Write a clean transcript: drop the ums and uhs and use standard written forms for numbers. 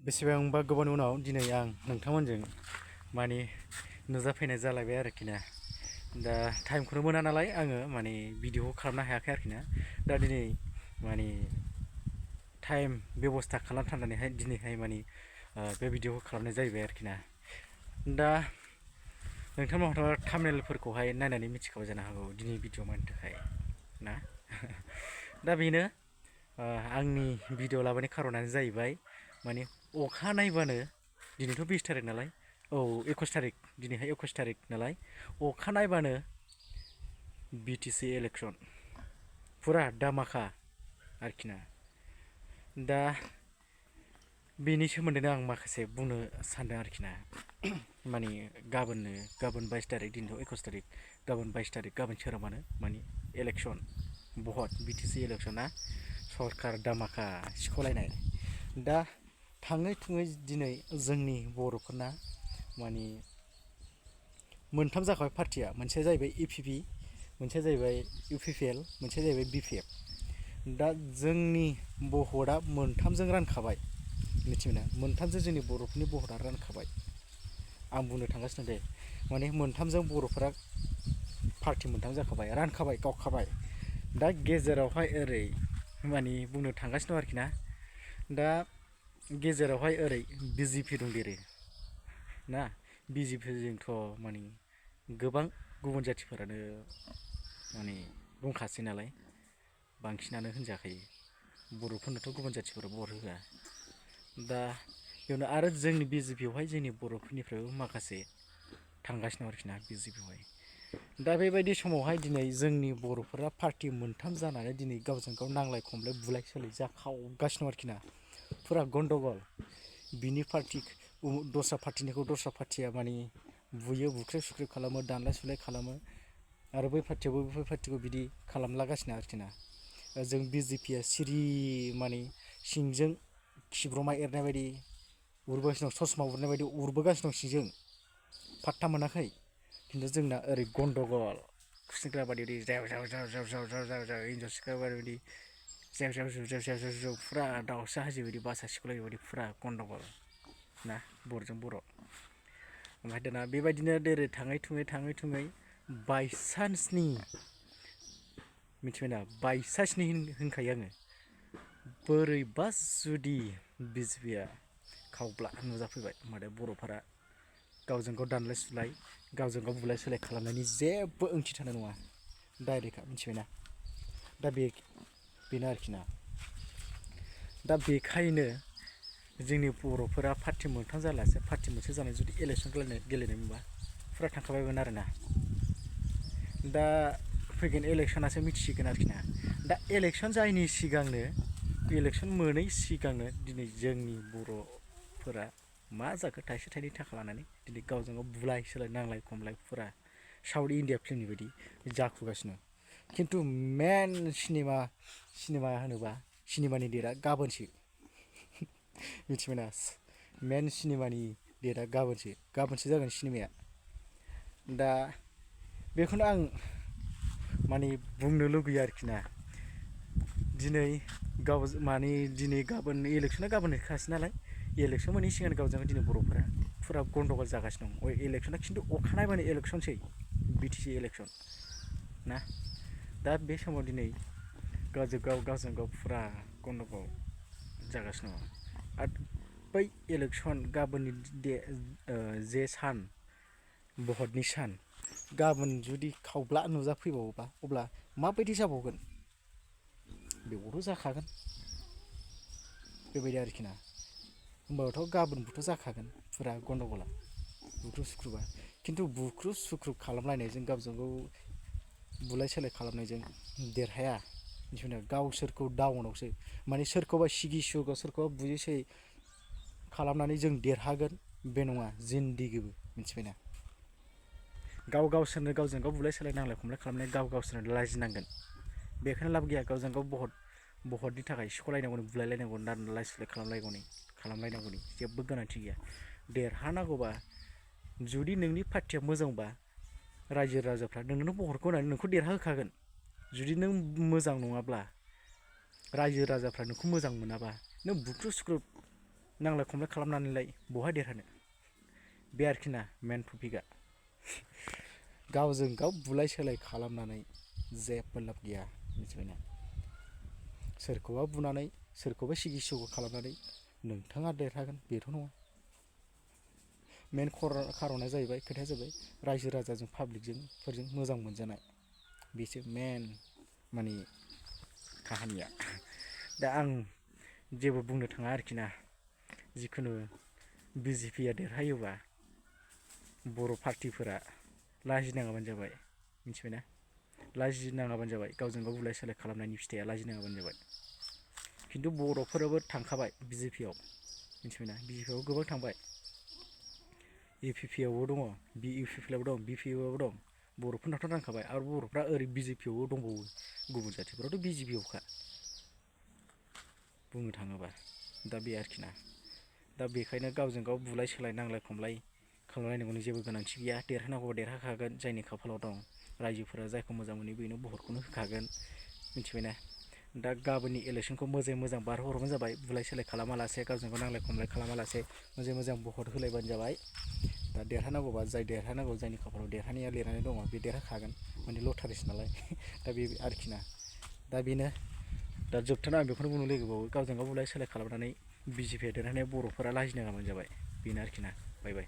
बेसेबांबा गोबावनि उनाव दिनै आं नोंथांमोनजों माने नुजाफैनाय जालायबाय आरोखि ना। दा टाइमखौनो मोना नालाय आङो माने भिडिअखौ खालामनो हायाखै आरोखि ना। दा दिनै माने टाइम बेबस्था खालामथारनानैहाय दिनैहाय माने बे भिडिअखौ खालामनाय जाहैबाय आरोखि ना। दा नोंथांमोनहाथ' थाम्बनेलफोरखौहाय नायनानै मिथिखाबाय जानो हागौ दिनै भिडिअ मानि थाखाय ना। दा बेनो आंनि भिडिअ लाबोनाय खारनानो जाहैबाय माने अखा नायबानो दिनैथ' 20 थारिख नालाय, औ 21 थारिख, दिनैहाय 21 थारिख नालाय अखा नायबानो बिटिसि इलेक्सन फुरा दामाखा आरोखि ना। दा बेनि सोमोन्दैनो आं माखासे बुंनो सानदों आरोखि ना। माने गाबोन 22 थारिख, दिनैथ' 21 थारिख, गाबोन 22 थारिख, गाबोन सोरांबानो माने इलेक्सन भट बिटिसि इलेक्सना सरकार दामाखा सिख'लायनाय। दा थाङै थुङै दिनै जोंनि बर'फोरना माने मोनथाम जाखाबाय पार्टिया। मोनसेया जाहैबाय इपिपि, मोनसेया जाहैबाय इउपिपिएल, मोनसेया जाहैबाय बिपिएफ। दा जोंनि भटआ मोनथामजों रानखाबाय, मिथिबायना, मोनथामजों जोंनि बर'फोरनि भटआ रानखाबाय। आं बुंनो थांगासिनो दे माने मोनथामजों बर'फोरा पार्टि मोनथाम जाखाबाय, रानखाबाय, गावखाबाय। दा गेजेरावहाय ओरै माने बुंनो थांगासिनो दं आरोखि ना। दा गेजेरावहाय ओरै बिजेपि दंदेरो ना। बिजेपिजोंथ' माने गोबां गुबुन जाथिफोरानो माने दंखासै नालाय, बांसिनानो होनजाखायो। बर'फोरनोथ' गुबुन जाथिफोरा भट होआ। दा बेयावनो आरो जोंनि बिजेपियावहाय जोंनि बर'फोरनिफ्रायबो माखासे थांगासिनो दं आरोखि ना बिजेपियावहाय। दा बेबायदि समावहाय दिनै जोंनि बर'फोरा पार्टि मोनथाम जानानै दिनै गावजों गाव नांलाय खमलाय बुलाय सोलाय जाखावगासिनो दं आरोखि ना। फुरा गन्दगल। बिनि पार्टि दस्रा पार्टिनिखौ दस्रा पार्टिया माने बुयो, बुख्रेब सुख्रेब खालामो, दानलाय सुलाय खालामो। आरो बै पार्टियावबो बै पार्टिखौ बिदि खालामलागासिनो आरोखि ना। जों बिजेपिया सिरि माने सिंजों खिब्रमा एरनाय बायदि उरबोगासिनो दं, ससमा उरनाय बायदि उरबोगासिनो दं सिंजों, फात्ता मोनाखै। खिन्थु जोंना ओरै गन्दगल, खुसिंग्रा बादि ओरै जाव जाव जाव जाव जाव जाव जाव जाव हिन्जाव सिख्ला बायदि जेव जेव जेव जेव जेव जेव जेव फुरा दाउसा हाजि बायदि बासा सिख'लायनाय बायदि फुरा गन्दगल ना बर'जों बर'। ओमफ्राय दाना बेबायदिनो देरै थाङै थुङै बायसान्सनि, मिथिबायना, बायसान्सनि होनखायो आङो, बोरैबा जुदि बिजेपिया खावब्ला नुजाफैबाय होनबाथाय बर'फोरा गावजों गाव दानलाय सुलाय, गावजों गाव बुलाय सोलाय खालामनायनि जेबो ओंथि थानाय नङा। डाइरेक्टखा, मिथिबायना। दा बेनो आरोखि ना। दा बेखायनो जोंनि बर'फोरा पार्टि मोनथाम जालासे पार्टि मोनसे जानाय जुदि इलेक्सन गेलेनाय मोनबा फुरा थांखाबायमोन आरोना। दा फैगोन इलेक्सनासो मिथिसिगोन आरोखि ना। दा इलेक्सन जायैनि सिगांनो, इलेक्सन मोनै सिगांनो दिनै जोंनि बर'फोरा मा जाखो थाइसे थाइनै थाखा लानानै दिनै गावजों गाव बुलाय सोलाय नांलाय खमलाय फुरा साउथ इन्डिया फिल्मनि बायदि जाखुगासिनो। खिन्थु मेन सिनेमा होनोबा सिनेमानि डेटआ गाबोनसो। मिथिबायना, मेन सिनेमानि डेटआ गाबोनसो जागोन सिनेमाया। दा बेखौनो आं माने बुंनो लुगैयो आरोखि ना। दिनै गाबोन इलेक्सना गाबोन होखासै नालाय, इलेक्सन मोनैनि सिगां गावजों गाव दिनै बर'फोरा फुरा गन्दगल जागासिनो दं। इलेक्सना खिन्थु अखा नायबानो इलेक्सनसै, बिटिसि इलेक्सन ना। दा बे समाव दिनै गावजों गाव फुरा गन्दगल जागासिनो दङ। आरो बै इलेक्सन गाबोननि जे सान, भटनि सान, गाबोन जुदि खावब्ला नुजाफैबावोबा अब्ला माबायदि जाबावगोन? बेवबोथ' जाखागोन, बेबायदि आरोखि ना। होमबाबोथ' गाबोनबोथ' जाखागोन फुरा गन्दगला बुख्रुब सुख्रुबा। खिन्थु बुख्रुब सुख्रुब खालामलायनायजों, गावजों गाव बुलाय सोलाय खालामनायजों देरहाया, मिथिबायना। गावसोरखौ डाउनावसो माने सोरखौबा सिगि सुगा, सोरखौबा बुयै सोयै खालामनानै जों देरहागोन बे नङा जिन्दिगिबो, मिथिबायना। गावसोरनो गावजों गाव बुलाय सोलाय नांलाय खमलाय खालामनाय गावसोरनो लाजिनांगोन। बेखायनो लाब गैया गावजों गाव भटनि थाखाय सिख'लायनांगौनि, बुलायलायनांगौ, नांलाय सुलाय खालामलायनांगौनि जेबो गोनांथि गैया। देरहानांगौबा जुदि नोंनि पार्टिया मोजांबा रायजो राजाफ्रा नोंनो भटखौ होनानै नोंखौ देरहाहोखागोन। जुदि नों मोजां नङाब्ला, रायजो राजाफ्रा नोंखौ मोजां मोनाबा, नों बुख्रुब सुख्रुब नांलाय खमलाय खालामनानैलाय बहा देरहानो बे आरोखि ना मेन टपिकआ गावजों गाव बुलाय सोलाय खालामनानै जेबो लाब गैया मिथिबायना सोरखौबा बुनानै सोरखौबा सिगि सिग' खालामनानै नोंथाङा देरहागोन बेथ' नङा मेन खार'ना जाहैबाय खोथाया जाबाय रायजो राजाजों पाब्लिकजों फोरजों मोजां मोनजानाय बेसो मेन माने काहानिया दा आं जेबो बुंनो थाङा आरोखि ना जिखुनु BJPआ देरहायोबा बर' पार्टिफोरा लाजिनाङाबानो जाबाय मिथिबायना लाजिनाङाबानो जाबाय गावजों गाव बुलाय सोलाय खालामनायनि फिथाइया लाजिनाङाबानो जाबाय खिन्थु बर'फोराबो थांखाबाय BJPआव मिथिबायना BJPआव गोबां थांबाय UPPआवबो दङ UPPLआवबो दं BPFआवबो दं बर'फोरनाथ' नांखाबाय आरो बर'फ्रा ओरै BJPआवबो दंबावो गुबुन जाथिफोरावथ' BJPआवखा बुंनो थाङोबा दा बे आरोखि ना दा बेखायनो गावजों गाव बुलाय सोलाय नांलाय खमलाय खालामलायनांगौनि जेबो गोनांथि गैया देरहानांगौबा देरहाखागोन जायनि खाफालाव दं रायजोफोरा जायखौ मोजां मोनो बेनो भटखौनो होखागोन मिथिबायना दा गाबोननि इलेक्सनखौ मोजाङै मोजां बारहोहरबानो जाबाय बुलाय सोलाय खालामालासे गावजों गाव नांलाय खमलाय खालामालासे मोजाङै मोजां भट होलायबानो जाबाय दा देरहानांगौबा जाय देरहानांगौ जायनि खाफालाव देरहानाया लिरनानै दङ बे देरहाखागोन माने लटारिसो नालाय दा बे आरोखि ना दा बेनो दा जोबथारनायाव आं बेखौनो बुंनो लुगैबावो गावजों गाव बुलाय सोलाय खालामनानै BJPआ देरहानाया बर'फोरा लाजिनाङाबानो जाबाय बेनो आरोखि ना बाय बाय